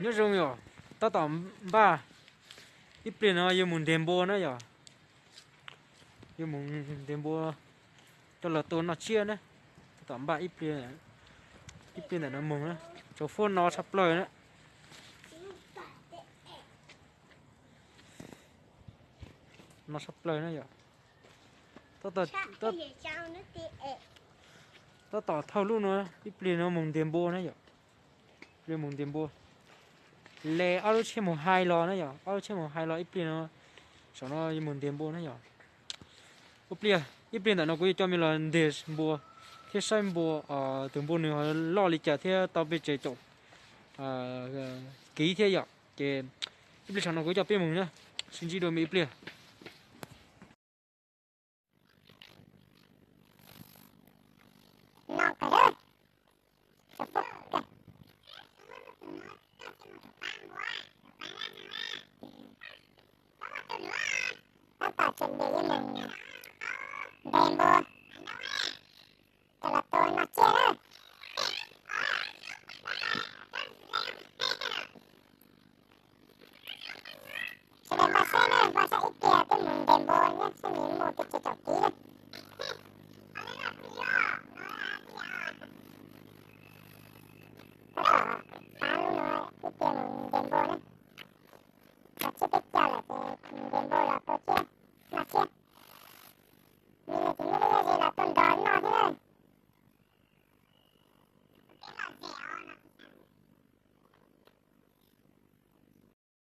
Nyob zoo yom, tab tom npaj, ib pliag no yuav mus ntes npua na yom. Yuav mus ntes npua coj los tua noj tsiab na. Tab tom npaj ib pliag, ib pliag ntawm no mus na. Tsoom fwj no tshaj plaws na. No tshaj plaws na yom. Tab tom thauj lub no, ib pliag no mus ntes npua na yom. Ib pliag mus ntes npua. Le ob lub tsheb mus hais los na yom, ob lub tsheb mus hais los ib pliag no, saum no yuav mus ntes npua na yom. Ib pliag, ib pliag ntawm no kuv yuav coj mej los ntes npua thiab saib npua, tus npua nws ho loj li cas thiab tau pes tsawg caum kiv thiab yom. Ces ib pliag saum no kuv coj peb mus na, sib ntsib dua mej ib pliag. Tab tom tseem ntes npua, coj los tua noj tsiab na. Sawv daws npaj siab na, npaj siab ib pliag peb mus ntes npua nyob sab nws mus pes tsawg caum kiv na.